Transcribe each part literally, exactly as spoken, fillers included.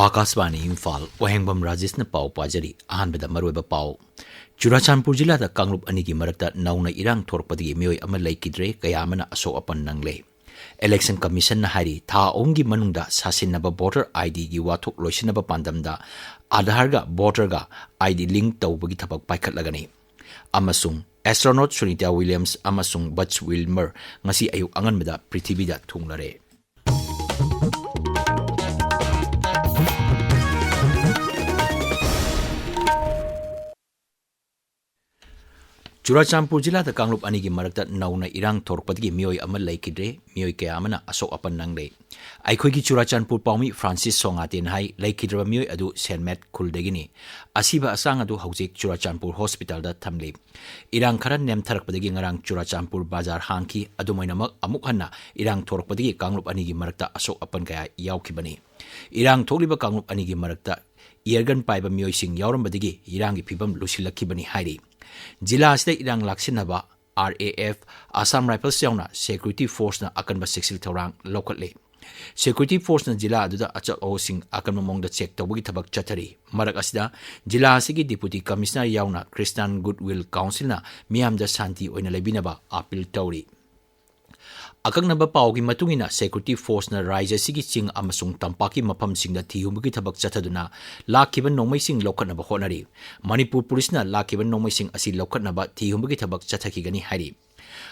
ꯑꯥꯀꯥꯁꯕꯥꯅꯤ ꯏꯝꯐꯥꯜ, ꯋꯥꯍꯦꯡꯕꯝ ꯔꯥꯖꯦꯁꯅ ꯄꯥꯎ ꯄꯥꯖꯔꯤ꯫ ꯑꯍꯥꯟꯕꯗ ꯃꯔꯨꯑꯣꯏꯕ ꯄꯥꯎ꯫ ꯆꯨꯔꯥꯆꯥꯟꯄꯨꯔ ꯖꯤꯂꯥꯗ ꯀꯥꯡꯂꯨꯞ ꯑꯅꯤꯒꯤ ꯃꯔꯛꯇ ꯅꯧꯅ ꯏꯔꯥꯡ ꯊꯣꯔꯛꯄꯗꯒꯤ ꯃꯤꯑꯣꯏ ꯑꯃ ꯂꯩꯈꯤꯗ꯭ꯔꯦ, ꯀꯌꯥ ꯑꯃꯅ ꯑꯁꯣꯛ ꯑꯄꯟ ꯅꯪꯂꯦ꯫ ꯏꯂꯦꯛꯁꯟ ꯀꯃꯤꯁꯟꯅ ꯍꯥꯏꯔꯤ, ꯊꯥ ꯑꯍꯨꯝꯒꯤ ꯃꯅꯨꯡꯗ ꯁꯥꯁꯤꯟꯅꯕ ꯚꯣꯇꯔ ꯑꯥꯏ ꯗꯤꯒꯤ ꯋꯥꯊꯣꯛ ꯂꯣꯏꯁꯤꯟꯅꯕ ꯄꯥꯟꯗꯝꯗ ꯑꯥꯙꯥꯔꯒ ꯚꯣꯇꯔꯒ ꯑꯥꯏ ꯗꯤ ꯂꯤꯡ ꯇꯧꯕꯒꯤ ꯊꯕꯛ ꯄꯥꯏꯈꯠꯂꯒꯅꯤ꯫ ꯑꯃꯁꯨꯡ ꯑꯦꯁꯇ꯭ꯔꯣꯅꯣꯠ ꯁꯨꯅꯤꯇꯥ ꯋꯤꯂꯤꯌꯝꯁ ꯑꯃꯁꯨꯡ ꯕꯠꯁ ꯋꯤꯜꯃꯔ ꯉꯁꯤ ꯑꯌꯨꯛ ꯑꯉꯟꯕꯗ ꯄ꯭ꯔꯤꯊꯤꯕꯤꯗ ꯊꯨꯡꯂꯔꯦ꯫ ꯆꯨꯔꯥꯆꯥꯟꯄꯨꯔ ꯖꯤꯂꯥꯗ ꯀꯥꯡꯂꯨꯞ ꯑꯅꯤꯒꯤ ꯃꯔꯛꯇ ꯅꯧꯅ ꯏꯔꯥꯡ ꯊꯣꯔꯛꯄꯗꯒꯤ ꯃꯤꯑꯣꯏ ꯑꯃ ꯂꯩꯈꯤꯗ꯭ꯔꯦ, ꯃꯤꯑꯣꯏ ꯀꯌꯥ ꯑꯃꯅ ꯑꯁꯣꯛ ꯑꯄꯟ ꯅꯪꯂꯦ꯫ ꯑꯩꯈꯣꯏꯒꯤ ꯆꯨꯔꯥꯆꯥꯟꯄꯨꯔ ꯄꯥꯎꯃꯤ ꯐ꯭ꯔꯥꯟꯁꯤꯁ ꯁꯣꯉꯥꯇꯦꯅ ꯍꯥꯏ, ꯂꯩꯈꯤꯗ꯭ꯔꯕ ꯃꯤꯑꯣꯏ ꯑꯗꯨ ꯁꯦꯟꯃꯦꯠ ꯈꯨꯜꯗꯒꯤꯅꯤ꯫ ꯑꯁꯤꯕ ꯑꯆꯥꯡ ꯑꯗꯨ ꯍꯧꯖꯤꯛ ꯆꯨꯔꯥꯆꯥꯟꯄꯨꯔ ꯍꯣꯁꯄꯤꯇꯥꯜꯗ ꯊꯝꯂꯤ꯫ ꯏꯔꯥꯡ ꯈꯔ ꯅꯦꯝꯊꯔꯛꯄꯗꯒꯤ ꯉꯔꯥꯡ ꯆꯨꯔꯥꯆꯥꯟꯄꯨꯔ ꯕꯖꯥꯔ ꯍꯥꯡꯈꯤ꯫ ꯑꯗꯨꯝ ꯑꯣꯏꯅꯃꯛ, ꯑꯃꯨꯛ ꯍꯟꯅ ꯏꯔꯥꯡ ꯊꯣꯔꯛꯄꯗꯒꯤ ꯀꯥꯡꯂꯨꯞ ꯑꯅꯤꯒꯤ ꯃꯔꯛꯇ ꯑꯁꯣꯛ ꯑꯄꯟ ꯀꯌꯥ ꯌꯥꯎꯈꯤꯕꯅꯤ꯫ ꯏꯔꯥꯡ ꯊꯣꯛꯂꯤꯕ ꯀꯥꯡꯂꯨꯞ ꯑꯅꯤꯒꯤ ꯃꯔꯛꯇ ꯏꯌꯔꯒꯟ ꯄꯥꯏꯕ ꯃꯤꯑꯣꯏꯁꯤꯡ ꯌꯥꯎꯔꯝꯕꯗꯒꯤ ꯏꯔꯥꯡꯒꯤ ꯐꯤꯕꯝ ꯂꯨꯁꯤꯜꯂꯛꯈꯤꯕꯅꯤ ꯍꯥꯏꯔꯤ꯫ ꯖꯤꯂꯥ ꯑꯁꯤꯗ ꯏꯔꯥꯡ ꯂꯥꯛꯁꯤꯟꯅꯕ R A F, Assam rifles ꯌꯥꯎꯅ ꯁꯦꯀ꯭ꯌꯨꯔꯤꯇꯤ ꯐꯣꯔꯁꯅ ꯑꯀꯟꯕ ꯆꯦꯛꯁꯤꯜ ꯊꯧꯔꯥꯡ ꯂꯧꯈꯠꯂꯤ꯫ ꯁꯦꯀ꯭ꯌꯨꯔꯤꯇꯤ ꯐꯣꯔꯁꯅ ꯖꯤꯂꯥ ꯑꯗꯨꯗ ꯑꯆꯧ ꯑꯑꯣꯁꯤꯡ ꯑꯀꯟꯕ ꯃꯑꯣꯡꯗ ꯆꯦꯛ ꯇꯧꯕꯒꯤ ꯊꯕꯛ ꯆꯠꯊꯔꯤ꯫ ꯃꯔꯛ ꯑꯁꯤꯗ, ꯖꯤꯂꯥ ꯑꯁꯤꯒꯤ ꯗꯤꯄꯨꯇꯤ ꯀꯃꯤꯁꯅꯔ ꯌꯥꯎꯅ ꯈ꯭ꯔꯤꯁꯇꯥꯟ ꯒꯨꯗꯋꯤꯜ ꯀꯥꯎꯟꯁꯤꯜꯅ ꯃꯤꯌꯥꯝꯗ ꯁꯥꯟꯇꯤ ꯑꯣꯏꯅ ꯂꯩꯕꯤꯅꯕ ꯑꯥꯄꯤꯜ ꯇꯧꯔꯤ꯫ ꯑꯀꯛꯅꯕ ꯄꯥꯎꯒꯤ ꯃꯇꯨꯡ ꯏꯟꯅ, ꯁꯦꯀ꯭ꯌꯨꯔꯤꯇꯤ ꯐꯣꯔꯁꯅ ꯔꯥꯖ꯭ꯌ ꯑꯁꯤꯒꯤ ꯆꯤꯡ ꯑꯃꯁꯨꯡ ꯇꯝꯄꯥꯛꯀꯤ ꯃꯐꯝꯁꯤꯡꯗ ꯊꯤ ꯍꯨꯝꯕꯒꯤ ꯊꯕꯛ ꯆꯠꯊꯗꯨꯅ ꯂꯥꯛꯈꯤꯕ ꯅꯣꯡꯃꯩꯁꯤꯡ ꯂꯧꯈꯠꯅꯕ ꯍꯣꯠꯅꯔꯤ꯫ ꯃꯅꯤꯄꯨꯔ ꯄꯨꯂꯤꯁꯅ ꯂꯥꯛꯈꯤꯕ ꯅꯣꯡꯃꯩꯁꯤꯡ ꯑꯁꯤ ꯂꯧꯈꯠꯅꯕ ꯊꯤ ꯍꯨꯝꯕꯒꯤ ꯊꯕꯛ ꯆꯠꯊꯈꯤꯒꯅꯤ ꯍꯥꯏꯔꯤ꯫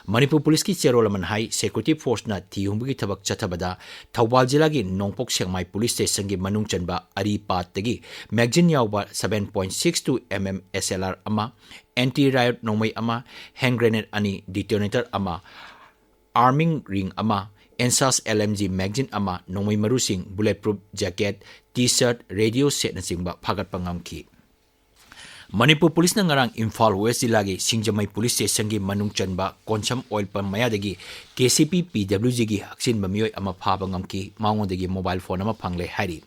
ꯃꯅꯤꯄꯨꯔ ꯄꯨꯂꯤꯁꯀꯤ ꯆꯦꯔꯣꯜ ꯑꯃꯅ ꯍꯥꯏ, ꯁꯦꯀ꯭ꯌꯨꯔꯤꯇꯤ ꯐꯣꯔꯁꯅ ꯊꯤ ꯍꯨꯝꯕꯒꯤ ꯊꯕꯛ ꯆꯠꯊꯕꯗ ꯊꯧꯕꯥꯜ ꯖꯤꯂꯥꯒꯤ ꯅꯣꯡꯄꯣꯛ ꯁꯦꯛꯃꯥꯏ ꯄꯨꯂꯤꯁ ꯁ꯭ꯇꯦꯁꯟꯒꯤ ꯃꯅꯨꯡ ꯆꯟꯕ ꯑꯔꯤꯄꯥꯠꯇꯒꯤ ꯃꯦꯒꯖꯤꯟ ꯌꯥꯎꯕ seven point six two M M S L R ꯑꯃ, ꯑꯦꯟꯇꯤ ꯔꯥꯏꯌꯣꯠ ꯅꯣꯡꯃꯩ ꯑꯃ, ꯍꯦꯟ ꯒ꯭ꯔꯦꯅꯦꯗ ꯑꯅꯤ, ꯗꯤꯇꯣꯅꯦꯇꯔ ꯑꯃ, ꯑꯥꯔꯃꯤꯡ ꯔꯤꯡ ꯑꯃ, INSAS L M G magazine ꯑꯃ, ꯅꯣꯡꯃꯩ ꯃꯔꯨꯁꯤꯡ, bullet proof jacket, T shirt, radio ꯁꯦꯠꯅꯆꯤꯡꯕ ꯐꯥꯒꯠꯄ ꯉꯝꯈꯤ꯫ ꯃꯅꯤꯄꯨꯔ ꯄꯨꯂꯤꯁꯅ ꯉꯔꯥꯡ ꯏꯝꯐꯥꯜ ꯋꯦꯁ ꯖꯤꯂꯥꯒꯤ ꯁꯤꯡꯖꯃꯩ ꯄꯨꯂꯤꯁ ꯁ꯭ꯇꯦꯁꯟꯒꯤ ꯃꯅꯨꯡ ꯆꯟꯕ ꯀꯣꯟꯁꯝ ꯑꯣꯏꯜ ꯄꯝ ꯃꯌꯥꯗꯒꯤ K C P P W G ꯒꯤ ꯍꯛꯆꯤꯟꯕ ꯃꯤꯑꯣꯏ ꯑꯃ ꯐꯥꯕ ꯉꯝꯈꯤ꯫ ꯃꯉꯣꯟꯗꯒꯤ ꯃꯣꯕꯥꯏꯜ ꯐꯣꯟ ꯑꯃ ꯐꯪꯂꯦ ꯍꯥꯏꯔꯤ꯫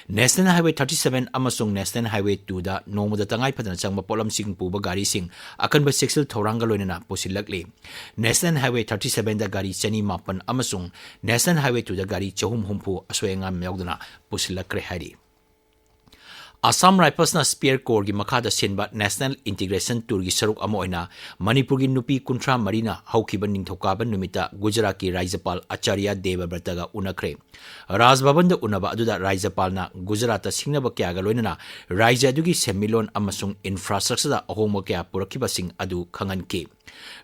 ꯅꯦꯁꯅꯦꯜ ꯍꯥꯏꯋꯦ thirty seven ꯑꯃꯁꯨꯡ ꯅꯦꯁꯅꯦꯜ ꯍꯥꯏꯋꯦ two ꯗ ꯅꯣꯡꯃꯗ ꯇꯉꯥꯏ ꯐꯗꯅ ꯆꯪꯕ ꯄꯣꯠꯂꯝꯁꯤꯡ ꯄꯨꯕ ꯒꯥꯔꯤꯁꯤꯡ ꯑꯀꯟꯕ ꯆꯦꯛꯁꯤꯜ ꯊꯧꯔꯥꯡꯒ ꯂꯣꯏꯅꯅ ꯄꯨꯁꯤꯜꯂꯛꯂꯤ꯫ ꯅꯦꯁꯅꯦꯜ ꯍꯥꯏꯋꯦ thirty seven ꯗ ꯒꯥꯔꯤ ꯆꯅꯤ ꯃꯥꯄꯟ ꯑꯃꯁꯨꯡ ꯅꯦꯁꯅꯦꯜ ꯍꯥꯏꯋꯦ two ꯗ ꯒꯥꯔꯤ ꯆꯍꯨꯝ ꯍꯨꯝꯐꯨ ꯑꯁꯣꯏ ꯑꯉꯥꯝ ꯌꯥꯎꯗꯅ ꯄꯨꯁꯤꯜꯂꯛꯈ꯭ꯔꯦ ꯍꯥꯏꯔꯤ꯫ Assam Riflesꯅ Spear Corpsꯀꯤ ꯃꯈꯥꯗ ꯁꯤꯟꯕ National Integration Tourꯒꯤ ꯁꯔꯨꯛ ꯑꯃ ꯑꯣꯏꯅ ꯃꯅꯤꯄꯨꯔꯒꯤ ꯅꯨꯄꯤ ꯀꯨꯟꯊ꯭ꯔꯥ ꯃꯔꯤꯅ ꯍꯧꯈꯤꯕ ꯅꯤꯡꯊꯧꯀꯥꯕ ꯅꯨꯃꯤꯠꯇ ꯒꯨꯖꯔꯥꯠꯀꯤ ꯔꯥꯖ꯭ꯌꯄꯥꯜ ꯑꯆꯥꯔꯌ ꯗꯦꯕꯕ꯭ꯔꯇꯒ ꯎꯅꯈ꯭ꯔꯦ꯫ ꯔꯥꯖ ꯚꯕꯟꯗ ꯎꯅꯕ ꯑꯗꯨꯗ ꯔꯥꯖ꯭ꯌꯄꯥꯜꯅ ꯒꯨꯖꯔꯥꯠꯇ ꯁꯤꯡꯅꯕ ꯀꯌꯥꯒ ꯂꯣꯏꯅꯅ ꯔꯥꯖ꯭ꯌ ꯑꯗꯨꯒꯤ ꯁꯦꯟꯃꯤꯠꯂꯣꯟ ꯑꯃꯁꯨꯡ infrastructureꯗ ꯑꯍꯣꯡꯕ ꯀꯌꯥ ꯄꯨꯔꯛꯈꯤꯕꯁꯤꯡ ꯑꯗꯨ ꯈꯪꯍꯟꯈꯤ꯫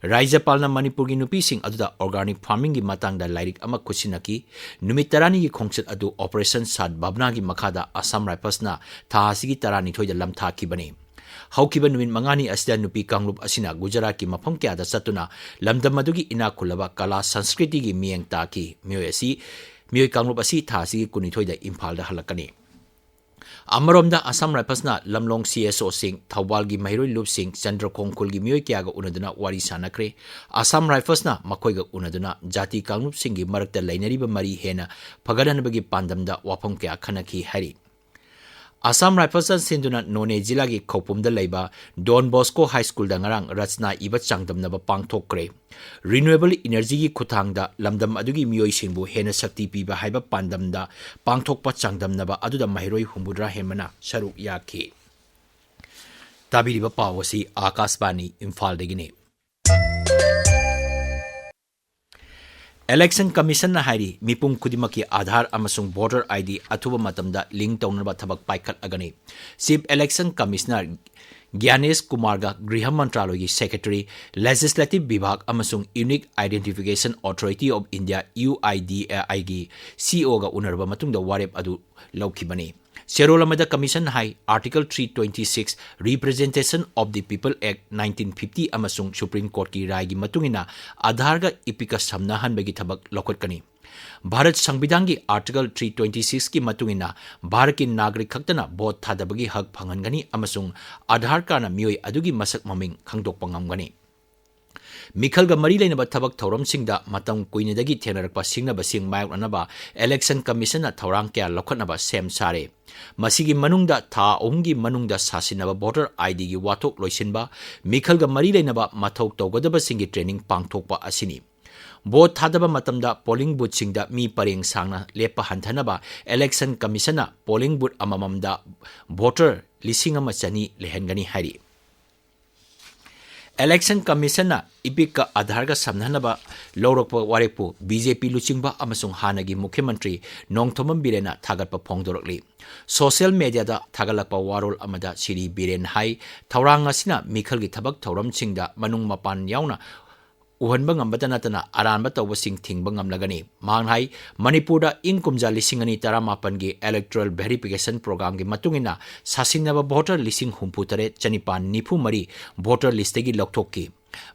ꯔꯥꯖ꯭ꯌꯄꯥꯜꯅ ꯃꯅꯤꯄꯨꯔꯒꯤ ꯅꯨꯄꯤꯁꯤꯡ ꯑꯗꯨꯗ organic farmingꯒꯤ ꯃꯇꯥꯡꯗ ꯂꯥꯏꯔꯤꯛ ꯑꯃ ꯈꯨꯠꯁꯤꯟꯅꯈꯤ꯫ ꯅꯨꯃꯤꯠ ꯇꯔꯥꯅꯤꯒꯤ ꯈꯣꯡꯆꯠ ꯑꯗꯨ Operation Sadbhavanaꯒꯤ ꯃꯈꯥꯗ Assam Riflesꯅ ꯊꯥ ꯑꯁꯤꯒꯤ ꯇꯔꯥꯅꯤꯊꯣꯏꯗ ꯂꯝꯊꯥꯈꯤꯕꯅꯤ꯫ ꯍꯧꯈꯤꯕ ꯅꯨꯃꯤꯠ ꯃꯉꯥꯅꯤ ꯑꯁꯤꯗ ꯅꯨꯄꯤ ꯀꯥꯡꯂꯨꯞ ꯑꯁꯤꯅ ꯒꯨꯖꯔꯥꯠꯀꯤ ꯃꯐꯝ ꯀꯌꯥꯗ ꯆꯠꯇꯨꯅ ꯂꯝꯗꯝ ꯑꯗꯨꯒꯤ ꯏꯅꯥꯛ ꯈꯨꯜꯂꯕ ꯀꯂꯥ ꯁꯪꯁꯀ꯭ꯔꯤꯇꯤꯒꯤ ꯃꯤꯠꯌꯦꯡ ꯇꯥꯛꯈꯤ꯫ ꯃꯤꯑꯣꯏ ꯑꯁꯤ, ꯃꯤꯑꯣꯏ ꯀꯥꯡꯂꯨꯞ ꯑꯁꯤ ꯊꯥ ꯑꯁꯤꯒꯤ ꯀꯨꯟꯅꯤꯊꯣꯏꯗ ꯏꯝꯐꯥꯜꯗ ꯍꯜꯂꯛꯀꯅꯤ꯫ ꯑꯃꯔꯣꯝꯗ Assam Riflesꯅ ꯂꯝꯂꯣꯡ CSOꯁꯤꯡ, ꯊꯧꯕꯥꯜꯒꯤ ꯃꯍꯩꯔꯣꯏ ꯂꯨꯞꯁꯤꯡ, ꯆꯟꯗ꯭ꯔꯈꯣꯡ ꯈꯨꯜꯒꯤ ꯃꯤꯑꯣꯏ ꯀꯌꯥꯒ ꯎꯅꯗꯨꯅ ꯋꯥꯔꯤ ꯁꯥꯅꯈ꯭ꯔꯦ꯫ Assam Riflesꯅ ꯃꯈꯣꯏꯒ ꯎꯅꯗꯨꯅ ꯖꯥꯇꯤ ꯀꯥꯡꯂꯨꯞꯁꯤꯡꯒꯤ ꯃꯔꯛꯇ ꯂꯩꯅꯔꯤꯕ ꯃꯔꯤ ꯍꯦꯟꯅ ꯐꯒꯠꯍꯟꯕꯒꯤ ꯄꯥꯟꯗꯝꯗ ꯋꯥꯐꯝ ꯀꯌꯥ ꯈꯟꯅꯈꯤ ꯍꯥꯏꯔꯤ꯫ Assam Riflesꯅ ꯁꯤꯟꯗꯨꯅ ꯅꯣꯅꯦ ꯖꯤꯂꯥꯒꯤ ꯈꯧꯄꯨꯝꯗ ꯂꯩꯕ Don Bosco High Schoolꯗ ꯉꯔꯥꯡ ꯔꯆꯅꯥ ꯏꯕ ꯆꯥꯡꯗꯝꯅꯕ ꯄꯥꯡꯊꯣꯛꯈ꯭ꯔꯦ꯫ Renewable energyꯒꯤ ꯈꯨꯠꯊꯥꯡꯗ ꯂꯝꯗꯝ ꯑꯗꯨꯒꯤ ꯃꯤꯑꯣꯏꯁꯤꯡꯕꯨ ꯍꯦꯟꯅ ꯁꯛꯇꯤ ꯄꯤꯕ ꯍꯥꯏꯕ ꯄꯥꯟꯗꯝꯗ ꯄꯥꯡꯊꯣꯛꯄ ꯆꯥꯡꯗꯝꯅꯕ ꯑꯗꯨꯗ ꯃꯍꯩꯔꯣꯏ ꯍꯨꯝꯐꯨꯇꯔꯥ ꯍꯦꯟꯕꯅ ꯁꯔꯨꯛ ꯌꯥꯈꯤ꯫ ꯇꯥꯕꯤꯔꯤꯕ ꯄꯥꯎ ꯑꯁꯤ ꯑꯥꯀꯥꯁꯕꯥꯅꯤ ꯏꯝꯐꯥꯜꯗꯒꯤꯅꯤ꯫ Election Commissionꯅ ꯍꯥꯏꯔꯤ, ꯃꯤꯄꯨꯝ ꯈꯨꯗꯤꯡꯃꯛꯀꯤ ꯑꯥꯙꯥꯔ ꯑꯃꯁꯨꯡ voter ID ꯑꯊꯨꯕ ꯃꯇꯝꯗ link ꯇꯧꯅꯅꯕ ꯊꯕꯛ ꯄꯥꯏꯈꯠꯂꯒꯅꯤ꯫ Chief Election Commissioner ꯒ꯭ꯌꯥꯅꯦꯁ ꯀꯨꯃꯥꯔꯒ ꯒ꯭ꯔꯤꯍ ꯃꯟꯇ꯭ꯔꯥꯂꯣꯏꯒꯤ Secretary, Legislative ꯕꯤꯚꯥꯒ ꯑꯃꯁꯨꯡ Unique Identification Authority of India, UIDAIꯒꯤ CEOꯒ ꯎꯅꯔꯕ ꯃꯇꯨꯡꯗ ꯋꯥꯔꯦꯞ ꯑꯗꯨ ꯂꯧꯈꯤꯕꯅꯤ꯫ ꯆꯦꯔꯣꯜ ꯑꯃꯗ Commission high, Article three twenty six, Representation of the People Act nineteen fifty ꯑꯃꯁꯨꯡ Supreme Courtꯀꯤ ꯔꯥꯏꯒꯤ ꯃꯇꯨꯡ ꯏꯟꯅ ꯑꯥꯙꯥꯔꯒ ꯏꯄꯤꯛꯀ ꯁꯝꯅꯍꯟꯕꯒꯤ ꯊꯕꯛ ꯂꯧꯈꯠꯀꯅꯤ꯫ ꯚꯥꯔꯠ ꯁꯪꯕꯤꯙꯥꯟꯒꯤ Article three twenty sixꯀꯤ ꯃꯇꯨꯡ ꯏꯟꯅ ꯚꯥꯔꯠꯀꯤ ꯅꯥꯒꯔꯤꯛ ꯈꯛꯇꯅ vote ꯊꯥꯗꯕꯒꯤ ꯍꯛ ꯐꯪꯍꯟꯒꯅꯤ ꯑꯃꯁꯨꯡ ꯑꯥꯙꯥꯔ ꯀꯥꯔꯗꯅ ꯃꯤꯑꯣꯏ ꯑꯗꯨꯒꯤ ꯃꯁꯛ ꯃꯃꯤꯡ ꯈꯪꯗꯣꯛꯄ ꯉꯝꯒꯅꯤ꯫ ꯃꯤꯈꯜꯒ ꯃꯔꯤ ꯂꯩꯅꯕ ꯊꯕꯛ ꯊꯧꯔꯝꯁꯤꯡꯗ ꯃꯇꯝ ꯀꯨꯏꯅꯗꯒꯤ ꯊꯦꯡꯅꯔꯛꯄ ꯁꯤꯡꯅꯕꯁꯤꯡ ꯃꯥꯌꯣꯛꯅꯅꯕ Election Commissionꯅ ꯊꯧꯔꯥꯡ ꯀꯌꯥ ꯂꯧꯈꯠꯅꯕ ꯁꯦꯝ ꯁꯥꯔꯦ꯫ ꯃꯁꯤꯒꯤ ꯃꯅꯨꯡꯗ ꯊꯥ ꯑꯍꯨꯝꯒꯤ ꯃꯅꯨꯡꯗ ꯁꯥꯁꯤꯟꯅꯕ voter IDꯒꯤ ꯋꯥꯊꯣꯛ ꯂꯣꯏꯁꯤꯟꯕ, ꯃꯤꯈꯜꯒ ꯃꯔꯤ ꯂꯩꯅꯕ ꯃꯊꯧ ꯇꯧꯒꯗꯕꯁꯤꯡꯒꯤ training ꯄꯥꯡꯊꯣꯛꯄ ꯑꯁꯤꯅꯤ꯫ ꯚꯣꯠ ꯊꯥꯗꯕ ꯃꯇꯝꯗ ꯄꯣꯂꯤꯡ ꯕꯨꯊꯁꯤꯡꯗ ꯃꯤ ꯄꯔꯦꯡ ꯁꯥꯡꯅ ꯂꯦꯞꯄ ꯍꯟꯊꯅꯕ ꯏꯂꯦꯛꯁꯟ ꯀꯃꯤꯁꯟꯅ ꯄꯣꯂꯤꯡ ꯕꯨꯊ ꯑꯃꯃꯝꯗ ꯚꯣꯇꯔ ꯂꯤꯁꯤꯡ ꯑꯃ ꯆꯅꯤ ꯂꯩꯍꯟꯒꯅꯤ ꯍꯥꯏꯔꯤ꯫ ꯏꯂꯦꯛꯁꯟ ꯀꯃꯤꯁꯟꯅ ꯏꯄꯤꯛꯀ ꯑꯥꯙꯥꯔꯒ ꯁꯝꯅꯍꯟꯅꯕ ꯂꯧꯔꯛꯄ ꯋꯥꯔꯦꯞꯄꯨ ꯕꯤ ꯖꯦ ꯄꯤ ꯂꯨꯆꯤꯡꯕ ꯑꯃꯁꯨꯡ ꯍꯥꯟꯅꯒꯤ ꯃꯨꯈ꯭ꯌ ꯃꯟꯇ꯭ꯔꯤ ꯅꯣꯡꯊꯣꯝꯕꯝ ꯕꯤꯔꯦꯟꯅ ꯊꯥꯒꯠꯄ ꯐꯣꯡꯗꯣꯔꯛꯂꯤ꯫ ꯁꯣꯁꯤꯌꯦꯜ ꯃꯦꯗꯤꯌꯥꯗ ꯊꯥꯒꯠꯂꯛꯄ ꯋꯥꯔꯣꯜ ꯑꯃꯗ ꯁꯤꯔꯤ ꯕꯤꯔꯦꯟ ꯍꯥꯏ, ꯊꯧꯔꯥꯡ ꯑꯁꯤꯅ ꯃꯤꯈꯜꯒꯤ ꯊꯕꯛ ꯊꯧꯔꯝꯁꯤꯡꯗ ꯃꯅꯨꯡ ꯃꯄꯥꯟ ꯌꯥꯎꯅ ꯎꯍꯟꯕ ꯉꯝꯕꯇ ꯅꯠꯇꯅ ꯑꯔꯥꯟꯕ ꯇꯧꯕꯁꯤꯡ ꯊꯤꯡꯕ ꯉꯝꯂꯒꯅꯤ꯫ ꯃꯍꯥꯛꯅ ꯍꯥꯏ, ꯃꯅꯤꯄꯨꯔꯗ ꯏꯪ ꯀꯨꯝꯖꯥ ꯂꯤꯁꯤꯡ ꯑꯅꯤ ꯇꯔꯥꯃꯥꯄꯟꯒꯤ electoral verification programꯒꯤ ꯃꯇꯨꯡ ꯏꯟꯅ ꯁꯥꯁꯤꯟꯅꯕ ꯚꯣꯇꯔ ꯂꯤꯁꯤꯡ ꯍꯨꯝꯐꯨ ꯇꯔꯦꯠ ꯆꯅꯤꯄꯥꯟ ꯅꯤꯐꯨ ꯃꯔꯤ ꯚꯣꯇꯔ ꯂꯤꯁꯇꯒꯤ ꯂꯧꯊꯣꯛꯈꯤ꯫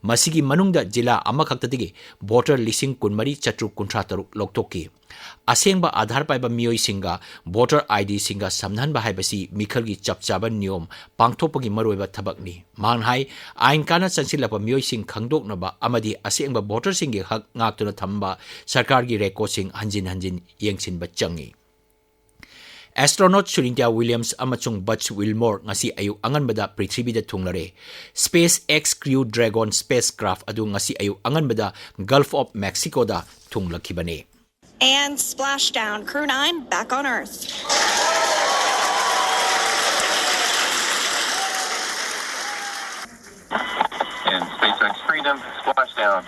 ꯃꯁꯤꯒꯤ ꯃꯅꯨꯡꯗ ꯖꯤꯂꯥ ꯑꯃꯈꯛꯇꯗꯒꯤ ꯚꯣꯇꯔ ꯂꯤꯁꯤꯡ ꯀꯨꯟꯃꯔꯤ ꯆꯥꯇ꯭ꯔꯨꯛ ꯀꯨꯟꯊ꯭ꯔꯥ ꯇꯔꯨꯛ ꯂꯧꯊꯣꯛꯈꯤ꯫ ꯑꯁꯦꯡꯕ ꯑꯥꯙꯥꯔ ꯄꯥꯏꯕ ꯃꯤꯑꯣꯏꯁꯤꯡꯒ ꯚꯣꯇꯔ ꯑꯥꯏ ꯗꯤꯁꯤꯡꯒ ꯁꯝꯅꯍꯟꯕ ꯍꯥꯏꯕꯁꯤ ꯃꯤꯈꯜꯒꯤ ꯆꯞ ꯆꯥꯕ ꯅꯤꯌꯣꯝ ꯄꯥꯡꯊꯣꯛꯄꯒꯤ ꯃꯔꯨꯑꯣꯏꯕ ꯊꯕꯛꯅꯤ꯫ ꯃꯍꯥꯛꯅ ꯍꯥꯏ, ꯑꯥꯏꯟ ꯀꯥꯅ ꯆꯪꯁꯤꯜꯂꯛꯄ ꯃꯤꯑꯣꯏꯁꯤꯡ ꯈꯪꯗꯣꯛꯅꯕ ꯑꯃꯗꯤ ꯑꯁꯦꯡꯕ ꯚꯣꯇꯔꯁꯤꯡꯒꯤ ꯍꯛ ꯉꯥꯛꯇꯨꯅ ꯊꯝꯕ ꯁꯔꯀꯥꯔꯒꯤ ꯔꯦꯀꯣꯔꯗꯁꯤꯡ ꯍꯟꯖꯤꯟ ꯍꯟꯖꯤꯟ ꯌꯦꯡꯁꯤꯟꯕ ꯆꯪꯏ꯫ ꯑꯦꯁꯇ꯭ꯔꯣꯅꯣꯠ ꯁꯨꯅꯤꯇꯥ ꯋꯤꯂꯤꯌꯝꯁ ꯑꯃꯁꯨꯡ ꯕꯠꯁ ꯋꯤꯜꯃꯣꯔ ꯉꯁꯤ ꯑꯌꯨꯛ ꯑꯉꯟꯕꯗ ꯄ꯭ꯔꯤꯊꯤꯕꯤꯗ ꯊꯨꯡꯂꯔꯦ꯫ SpaceX Crew Dragon spacecraft ꯑꯗꯨ ꯉꯁꯤ ꯑꯌꯨꯛ ꯑꯉꯟꯕꯗ Gulf of Mexicoꯗ ꯊꯨꯡꯂꯈꯤꯕꯅꯤ꯫ And splashdown, Crew nine back on Earth. And SpaceX Freedom, splashdown.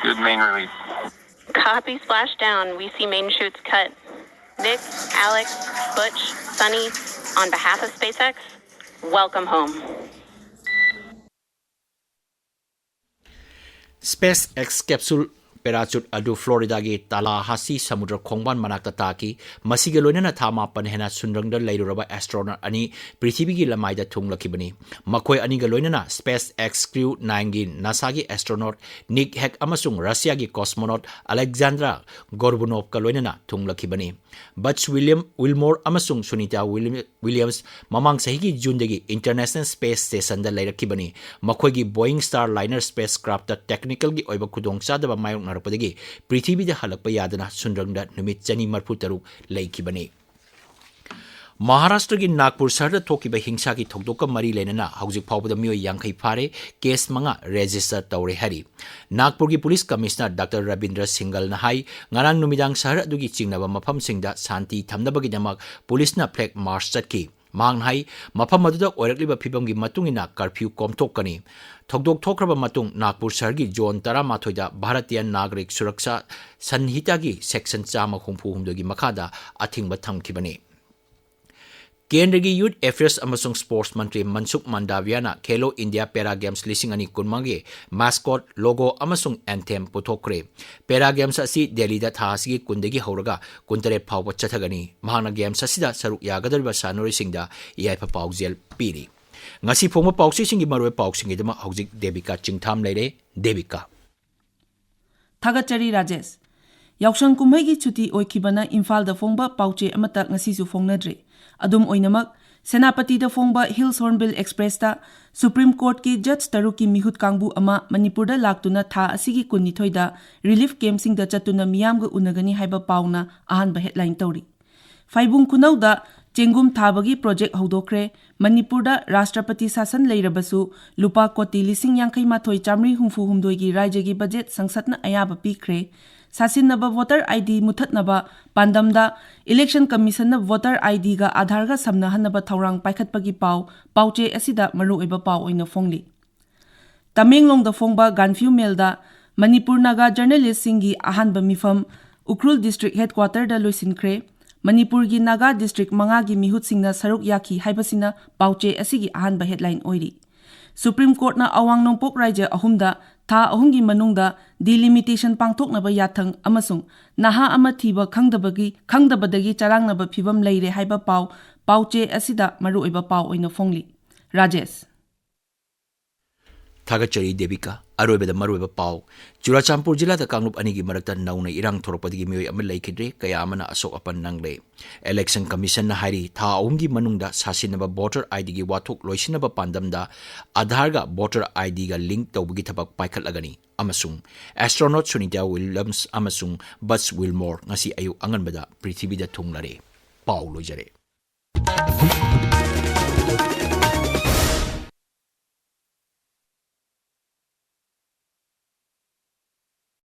Good main release. Copy, splashdown. We see main chutes cut. Nick, Alex, Butch, Sonny, on behalf of SpaceX, welcome home. SpaceX capsule parachute ꯑꯗꯨ ꯐ꯭ꯂꯣꯔꯤꯗꯥꯒꯤ ꯇꯥꯂꯥꯍꯥꯁꯤ ꯁꯃꯨꯗ꯭ꯔ ꯈꯣꯡꯕꯥꯟ ꯃꯅꯥꯛꯇ ꯇꯥꯈꯤ꯫ ꯃꯁꯤꯒ ꯂꯣꯏꯅꯅ ꯊꯥ ꯃꯥꯄꯟ ꯍꯦꯟꯅ ꯁꯨꯟꯗ꯭ꯔꯪꯗ ꯂꯩꯔꯨꯔꯕ ꯑꯦꯁꯇ꯭ꯔꯣꯅꯣꯠ ꯑꯅꯤ ꯄ꯭ꯔꯤꯊꯤꯕꯤꯒꯤ ꯂꯃꯥꯏꯗ ꯊꯨꯡꯂꯈꯤꯕꯅꯤ꯫ ꯃꯈꯣꯏ ꯑꯅꯤꯒ ꯂꯣꯏꯅꯅ SpaceX Crew nineꯒꯤ ꯅꯥꯁꯥꯒꯤ ꯑꯦꯁꯇ꯭ꯔꯣꯅꯣꯠ ꯅꯤꯛ ꯍꯦꯛ ꯑꯃꯁꯨꯡ ꯔꯁꯤꯌꯥꯒꯤ ꯀꯣꯁꯃꯣꯅꯣꯠ ꯑꯂꯦꯛꯖꯥꯟꯗ꯭ꯔꯥ ꯒꯣꯔꯕꯨꯅꯣꯞꯀ ꯂꯣꯏꯅꯅ ꯊꯨꯡꯂꯈꯤꯕꯅꯤ꯫ ꯕꯠꯁ ꯋꯤꯂꯤꯌꯝ ꯋꯤꯜꯃꯣꯔ ꯑꯃꯁꯨꯡ ꯁꯨꯅꯤꯇꯥ ꯋꯤꯂꯤꯌꯝ ꯋꯤꯂꯤꯌꯝꯁ ꯃꯃꯥꯡ ꯆꯍꯤꯒꯤ ꯖꯨꯟꯗꯒꯤ International Space Stationꯗ ꯂꯩꯔꯛꯈꯤꯕꯅꯤ꯫ ꯃꯈꯣꯏꯒꯤ Boeing Starliner spacecraftꯇ technicalꯒꯤ ꯑꯣꯏꯕ ꯈꯨꯗꯣꯡꯆꯥꯗꯕ ꯃꯥꯌꯣꯛꯅꯔꯛꯄꯗꯒꯤ ꯄ꯭ꯔꯤꯊꯤꯕꯤꯗ ꯍꯜꯂꯛꯄ ꯌꯥꯗꯅ ꯁꯨꯟꯗ꯭ꯔꯪꯗ ꯅꯨꯃꯤꯠ ꯆꯅꯤ ꯃꯔꯤꯐꯨ ꯇꯔꯨꯛ ꯂꯩꯈꯤꯕꯅꯤ꯫ ꯃꯍꯥꯔꯥꯁꯇ꯭ꯔꯒꯤ ꯅꯥꯒꯄꯨꯔ ꯁꯍꯔꯗ ꯊꯣꯛꯈꯤꯕ ꯍꯤꯡꯁꯥꯒꯤ ꯊꯧꯗꯣꯛꯀ ꯃꯔꯤ ꯂꯩꯅꯅ ꯍꯧꯖꯤꯛ ꯐꯥꯎꯕꯗ ꯃꯤꯑꯣꯏ ꯌꯥꯡꯈꯩ ꯐꯥꯔꯦ, ꯀꯦꯁ ꯃꯉꯥ ꯔꯦꯖꯤꯁꯇꯔ ꯇꯧꯔꯦ ꯍꯥꯏꯔꯤ꯫ ꯅꯥꯒꯄꯨꯔꯒꯤ ꯄꯨꯂꯤꯁ ꯀꯃꯤꯁꯅꯔ ꯗꯥꯛꯇꯔ ꯔꯕꯤꯟꯗ꯭ꯔ ꯁꯤꯡꯒꯜꯅ ꯍꯥꯏ, ꯉꯔꯥꯡ ꯅꯨꯃꯤꯗꯥꯡ ꯁꯍꯔ ꯑꯗꯨꯒꯤ ꯆꯤꯡꯅꯕ ꯃꯐꯝꯁꯤꯡꯗ ꯁꯥꯟꯇꯤ ꯊꯝꯅꯕꯒꯤꯗꯃꯛ ꯄꯨꯂꯤꯁꯅ ꯐ꯭ꯂꯦꯒ ꯃꯥꯔꯆ ꯆꯠꯈꯤ꯫ ꯃꯍꯥꯛꯅ ꯍꯥꯏ, ꯃꯐꯝ ꯑꯗꯨꯗ ꯑꯣꯏꯔꯛꯂꯤꯕ ꯐꯤꯕꯝꯒꯤ ꯃꯇꯨꯡ ꯏꯟꯅ ꯀꯔꯐ꯭ꯌꯨ ꯀꯣꯝꯊꯣꯛꯀꯅꯤ꯫ ꯊꯧꯗꯣꯛ ꯊꯣꯛꯈ꯭ꯔꯕ ꯃꯇꯨꯡ ꯅꯥꯒꯄꯨꯔ ꯁꯍꯔꯒꯤ ꯖꯣꯟ ꯇꯔꯥꯃꯥꯊꯣꯏꯗ ꯚꯥꯔꯇꯤꯌꯥ ꯅꯥꯒꯔꯤꯛ ꯁꯨꯔꯛꯁꯥ ꯁꯟꯍꯤꯇꯥꯒꯤ ꯁꯦꯛꯁꯟ ꯆꯥꯝꯃ ꯍꯨꯝꯐꯨ ꯍꯨꯝꯗꯣꯏꯒꯤ ꯃꯈꯥꯗ ꯑꯊꯤꯡꯕ ꯊꯝꯈꯤꯕꯅꯤ꯫ ꯀꯦꯟꯗ꯭ꯔꯒꯤ ꯌꯨꯊ ꯑꯦꯐꯤꯌꯔꯁ ꯑꯃꯁꯨꯡ ꯁ꯭ꯄꯣꯔꯠꯁ ꯃꯟꯇ꯭ꯔꯤ ꯃꯟꯁꯨꯈ ꯃꯥꯟꯗꯥꯚꯤꯌꯥꯅ ꯈꯦꯂꯣ ꯏꯟꯗꯤꯌꯥ ꯄꯦꯔꯥ ꯒꯦꯝꯁ ꯂꯤꯁꯤꯡ ꯑꯅꯤ ꯀꯨꯟꯃꯉꯥꯒꯤ ꯃꯥꯁꯀꯣꯠ, ꯂꯣꯒꯣ ꯑꯃꯁꯨꯡ ꯑꯦꯟꯊꯦꯝ ꯄꯨꯊꯣꯛꯈ꯭ꯔꯦ꯫ ꯄꯦꯔꯥ ꯒꯦꯝꯁ ꯑꯁꯤ ꯗꯦꯜꯂꯤꯗ ꯊꯥ ꯑꯁꯤꯒꯤ ꯀꯨꯟꯗꯒꯤ ꯍꯧꯔꯒ ꯀꯨꯟꯇꯔꯦꯠ ꯐꯥꯎꯕ ꯆꯠꯊꯒꯅꯤ꯫ ꯃꯍꯥꯛꯅ ꯒꯦꯝꯁ ꯑꯁꯤꯗ ꯁꯔꯨꯛ ꯌꯥꯒꯗꯧꯔꯤꯕ ꯁꯥꯟꯅꯔꯣꯏꯁꯤꯡꯗ ꯌꯥꯏꯐ ꯄꯥꯎꯖꯦꯜ ꯄꯤꯔꯤ꯫ ꯉꯁꯤ ꯐꯣꯡꯕ ꯄꯥꯎꯆꯦꯁꯤꯡꯒꯤ ꯃꯔꯨꯑꯣꯏꯕ ꯄꯥꯎꯁꯤꯡꯒꯤꯗꯃꯛ ꯍꯧꯖꯤꯛ ꯗꯦꯕꯤꯀꯥ ꯆꯤꯡꯊꯥꯝ ꯂꯩꯔꯦ꯫ ꯗꯦꯕꯤꯀꯥ꯫ ꯊꯥꯒꯠꯆꯔꯤ ꯔꯥꯖꯦꯁ꯫ ꯌꯥꯎꯁꯪ ꯀꯨꯝꯍꯩꯒꯤ ꯁꯨꯇꯤ ꯑꯣꯏꯈꯤꯕꯅ ꯏꯝꯐꯥꯜꯗ ꯐꯣꯡꯕ ꯄꯥꯎꯆꯦ ꯑꯃꯠꯇ ꯉꯁꯤꯁꯨ ꯐꯣꯡꯅꯗ꯭ꯔꯤ꯫ ꯑꯗꯨꯝ ꯑꯣꯏꯅꯃꯛ, ꯁꯦꯅꯥꯄꯇꯤꯗ ꯐꯣꯡꯕ ꯍꯤꯜꯁ ꯍꯣꯔꯟꯕꯤꯜ ꯑꯦꯛꯁꯄ꯭ꯔꯦꯁꯇ ꯁꯨꯄ꯭ꯔꯤꯝ ꯀꯣꯔꯠꯀꯤ ꯖꯖ ꯇꯔꯨꯛꯀꯤ ꯃꯤꯍꯨꯠ ꯀꯥꯡꯕꯨ ꯑꯃ ꯃꯅꯤꯄꯨꯔꯗ ꯂꯥꯛꯇꯨꯅ ꯊꯥ ꯑꯁꯤꯒꯤ ꯀꯨꯟꯅꯤꯊꯣꯏꯗ ꯔꯤꯂꯤꯐ ꯀꯦꯝꯞꯁꯤꯡꯗ ꯆꯠꯇꯨꯅ ꯃꯤꯌꯥꯝꯒ ꯎꯅꯒꯅꯤ ꯍꯥꯏꯕ ꯄꯥꯎꯅ ꯑꯍꯥꯟꯕ ꯍꯦꯗꯂꯥꯏꯟ ꯇꯧꯔꯤ꯫ ꯐꯥꯏꯕꯨꯡ ꯈꯨꯅꯧꯗ ꯆꯦꯡꯒꯨꯝ ꯊꯥꯕꯒꯤ ꯄ꯭ꯔꯣꯖꯦꯛ ꯍꯧꯗꯣꯛꯈ꯭ꯔꯦ꯫ ꯃꯅꯤꯄꯨꯔꯗ ꯔꯥꯁꯇ꯭ꯔꯄꯇꯤ ꯁꯥꯁꯟ ꯂꯩꯔꯕꯁꯨ ꯂꯨꯄꯥ ꯀꯣꯇꯤ ꯂꯤꯁꯤꯡ ꯌꯥꯡꯈꯩ ꯃꯥꯊꯣꯏ ꯆꯥꯃꯔꯤ ꯍꯨꯝꯐꯨ ꯍꯨꯝꯗꯣꯏꯒꯤ ꯔꯥꯏꯖ꯭ꯌꯒꯤ ꯕꯖꯦꯠ ꯁꯪꯁꯠꯅ ꯑꯌꯥꯕ ꯄꯤꯈ꯭ꯔꯦ꯫ ꯁꯥꯁꯤꯟꯅꯕ ꯚꯣꯇꯔ ꯑꯥꯏ ꯗꯤ ꯃꯨꯠꯊꯠꯅꯕ ꯄꯥꯟꯗꯝꯗ ꯏꯂꯦꯛꯁꯟ ꯀꯃꯤꯁꯟꯅ ꯚꯣꯇꯔ ꯑꯥꯏ ꯗꯤꯒ ꯑꯥꯙꯥꯔꯒ ꯁꯝꯅꯍꯟꯅꯕ ꯊꯧꯔꯥꯡ ꯄꯥꯏꯈꯠꯄꯒꯤ ꯄꯥꯎ ꯄꯥꯎꯆꯦ ꯑꯁꯤꯗ ꯃꯔꯨꯑꯣꯏꯕ ꯄꯥꯎ ꯑꯣꯏꯅ ꯐꯣꯡꯂꯤ꯫ ꯇꯃꯦꯡꯂꯣꯡꯗ ꯐꯣꯡꯕ ꯒꯥꯟꯐ꯭ꯌꯨ ꯃꯦꯜꯗ ꯃꯅꯤꯄꯨꯔ ꯅꯥꯒꯥ ꯖꯔꯅꯦꯂꯤꯁꯁꯤꯡꯒꯤ ꯑꯍꯥꯟꯕ ꯃꯤꯐꯝ ꯎꯈ꯭ꯔꯨꯜ ꯗꯤꯁꯇ꯭ꯔꯤꯛ ꯍꯦꯗꯀ꯭ꯋꯥꯇꯔꯗ ꯂꯣꯏꯁꯤꯟꯈ꯭ꯔꯦ꯫ ꯃꯅꯤꯄꯨꯔꯒꯤ ꯅꯥꯒꯥ ꯗꯤꯁꯇ꯭ꯔꯤꯛ ꯃꯉꯥꯒꯤ ꯃꯤꯍꯨꯠꯁꯤꯡꯅ ꯁꯔꯨꯛ ꯌꯥꯈꯤ ꯍꯥꯏꯕꯁꯤꯅ ꯄꯥꯎꯆꯦ ꯑꯁꯤꯒꯤ ꯑꯍꯥꯟꯕ ꯍꯦꯗꯂꯥꯏꯟ ꯑꯣꯏꯔꯤ꯫ ꯁꯨꯄ꯭ꯔꯤꯝ ꯀꯣꯔꯠꯅ ꯑꯋꯥꯡ ꯅꯣꯡꯄꯣꯛ ꯔꯥꯏꯖ꯭ꯌ ꯑꯍꯨꯝꯗ ꯊꯥ ꯑꯍꯨꯝꯒꯤ ꯃꯅꯨꯡꯗ ꯗꯤꯂꯤꯃꯤꯇꯦꯁꯟ ꯄꯥꯡꯊꯣꯛꯅꯕ ꯌꯥꯊꯪ ꯑꯃꯁꯨꯡ ꯅꯍꯥ ꯑꯃ ꯊꯤꯕ ꯈꯪꯗꯕꯒꯤ, ꯈꯪꯗꯕꯗꯒꯤ ꯆꯔꯥꯡꯅꯕ ꯐꯤꯚꯝ ꯂꯩꯔꯦ ꯍꯥꯏꯕ ꯄꯥꯎ ꯄꯥꯎꯆꯦ ꯑꯁꯤꯗ ꯃꯔꯨꯑꯣꯏꯕ ꯄꯥꯎ ꯑꯣꯏꯅ ꯐꯣꯡꯂꯤ꯫ ꯔꯥꯖꯦꯁ꯫ ꯊꯥꯒꯠꯆꯔꯤ ꯗꯦꯕꯤꯀꯥ꯫ ꯑꯔꯣꯏꯕꯗ ꯃꯔꯨꯑꯣꯏꯕ ꯄꯥꯎ꯫ ꯆꯨꯔꯥꯆꯥꯟꯄꯨꯔ ꯖꯤꯂꯥꯗ ꯀꯥꯡꯂꯨꯞ ꯑꯅꯤꯒꯤ ꯃꯔꯛꯇ ꯅꯧꯅ ꯏꯔꯥꯡ ꯊꯣꯔꯛꯄꯗꯒꯤ ꯃꯤꯑꯣꯏ ꯑꯃ ꯂꯩꯈꯤꯗ꯭ꯔꯦ, ꯀꯌꯥ ꯑꯃꯅ ꯑꯁꯣꯛ ꯑꯄꯟ ꯅꯪꯂꯦ꯫ ꯏꯂꯦꯛꯁꯟ ꯀꯃꯤꯁꯟꯅ ꯍꯥꯏꯔꯤ, ꯊꯥ ꯑꯍꯨꯝꯒꯤ ꯃꯅꯨꯡꯗ ꯁꯥꯁꯤꯟꯅꯕ ꯚꯣꯇꯔ ꯑꯥꯏ ꯗꯤꯒꯤ ꯋꯥꯊꯣꯛ ꯂꯣꯏꯁꯤꯟꯅꯕ ꯄꯥꯟꯗꯝꯗ ꯑꯥꯙꯥꯔꯒ ꯚꯣꯇꯔ ꯑꯥꯏ ꯗꯤꯒ ꯂꯤꯡꯛ ꯇꯧꯕꯒꯤ ꯊꯕꯛ ꯄꯥꯏꯈꯠꯂꯒꯅꯤ꯫ ꯑꯃꯁꯨꯡ ꯑꯦꯁꯇ꯭ꯔꯣꯅꯣꯠ ꯁꯨꯅꯤꯇꯥ ꯋꯤꯂꯤꯌꯝꯁ ꯑꯃꯁꯨꯡ ꯕꯖ ꯋꯤꯜꯃꯣꯔ ꯉꯁꯤ ꯑꯌꯨꯛ ꯑꯉꯟꯕꯗ ꯄ꯭ꯔꯤꯊꯤꯕꯤꯗ ꯊꯨꯡꯂꯔꯦ꯫ ꯄꯥꯎ ꯂꯣꯏꯖꯔꯦ꯫